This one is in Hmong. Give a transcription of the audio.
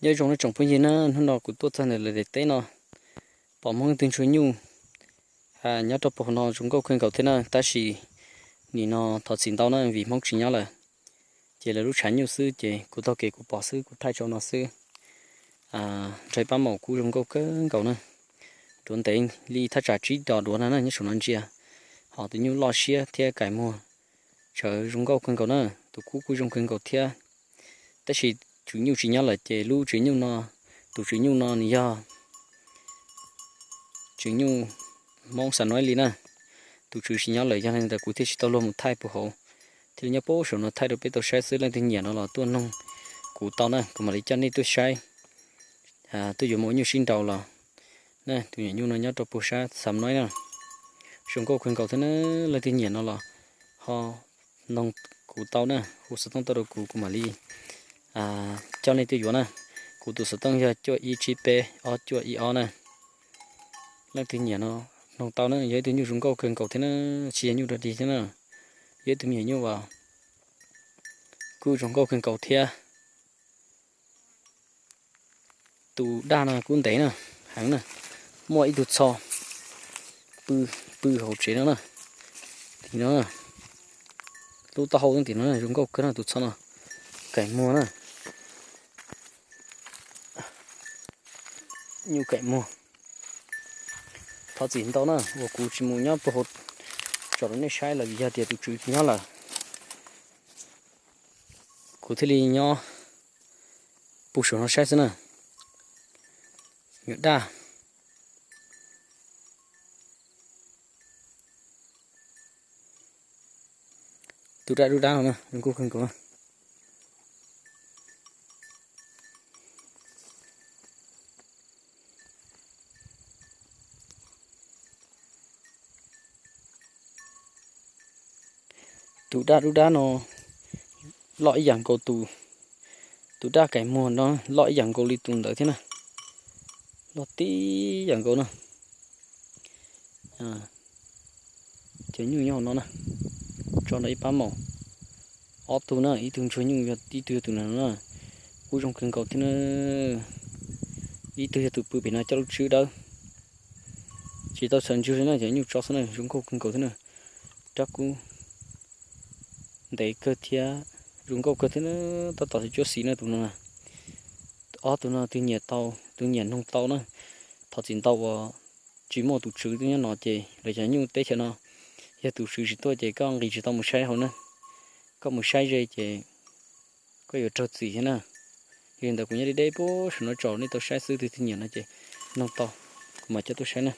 Nyob zoo nej tsoom phooj ywg na, hnub no kuv tuaj txog ntawm lawv daim teb no, pom Hmoob ib tug ntsuag nyuj nyob rau puag hauv no zoo nkauj kawg nkaus thiab na, tab sis nim no thov txim ntau na vim Hmoob tsis nyob lawm. Ces lawv lub tshav nyuj xwb ces kuv taug kev kuv pom xwb kuv thaij rau no xwb. Nrog ib pab maum kub zoo nkauj kawg nkaus na. Duav ntev li thaj tsam tsib dos duav no na nyob saum no ntsia. Ho tus nyuj loj siab thiab kaim muag, tsawv zoo nkauj kawg nkaus na. Tus kub kuj zoo kawg nkaus thiab. Tab sis tswv nyuj tsis nyob lawm ces lub tswv nyuj no, tus tswv nyuj no nws yog tswv nyuj Hmoob Xa Nuaib li na. Tus tswv tsis nyob lawm yog li ntawd kuv thiaj tsis tau luag mus thaij puag hauv, thiaj li nyob puag saum no thaij rau peb tau saib xwb. Leej twg nyiam no los tuaj noog kuv tau na, kuv mam li coj nej tuaj saib, tuaj yuav mus ua nyuj sib nraus los. Na, tus nyuam nyuj no nyob rau puag sab Xa Nuaib na, zoo nkauj kawg nkaus thiab na. Leej twg nyiam no los ho noog kuv tau na, hu xov tooj tuaj rau kuv, kuv mam li coj nej tuaj yuav na. Kuv tus xov tooj yog cuaj ib tsib peb ob cuaj ib ob na. Leej twg nyiam no noog tau na, yog ib tug nyuj zoo nkauj kawg nkaus thiab na, tsis yog nyuj dog dig thiab na, yog ib tug me nyuam nyuj uas kuj zoo nkauj kawg nkaus thiab. Tus daj no kub ntev na, heev na, muaj ib tug txho pw, pw hauv tsev no na. Tim no, lub taub hau tim no zoo nkauj kawg no, tus txho no kaim muag na. Nyuj kaim muag. Thov txim ntau na uas kuv tsis mus nyob puag hauv tsom rau nej saib lawm vim yog tias tus tswv tsis nyob lawm. Kuv thiaj li nyob puag saum no saib xwb na. Nyuam daj. Tus daj dub dab no na zoo nkauj kawg nkaus. Tus daj dub dab no loj ib yam nkaus tus, tus daj kaim muag no loj ib yam nkaus li tus ntawd thiab na. Loj tib yam nkaus na. Cov nyuj nyob hauv no na, tso nrog ib pab maum. Ob tug na, ib tug ntsuag nyuj, ib tug yog tus no na. Kuj zoo kawg nkaus thiab na. Ib tug yog tus pw pem no coj lub tswb dawb. Tsis tau txhawm ntswg li na, cov nyuj tso xwb na, zoo nkauj kawg nkaus thiab na. Rab kub ntev kawg thiab, zoo nkauj kawg thiab na. Tab tom xwb cuab xis na tus no na. Ob tug no tus nyiam tau, tus nyiam noog tau na. Thov txim ntau uas tsis muaj tus tswv twb nyob no ces lawv cov nyuj teb chaws no yog tus tswv tsis tuaj ces koj nqis tsis tau mus saib hauv na. Koj mus saib ze ces koj yuav raug txim thiab na. Yog li ntawd kuv nyob deb deb puag saum no tso nej tau saib xwb, tus twg nyiam no ces noog tau, kuv mam coj tuaj saib na.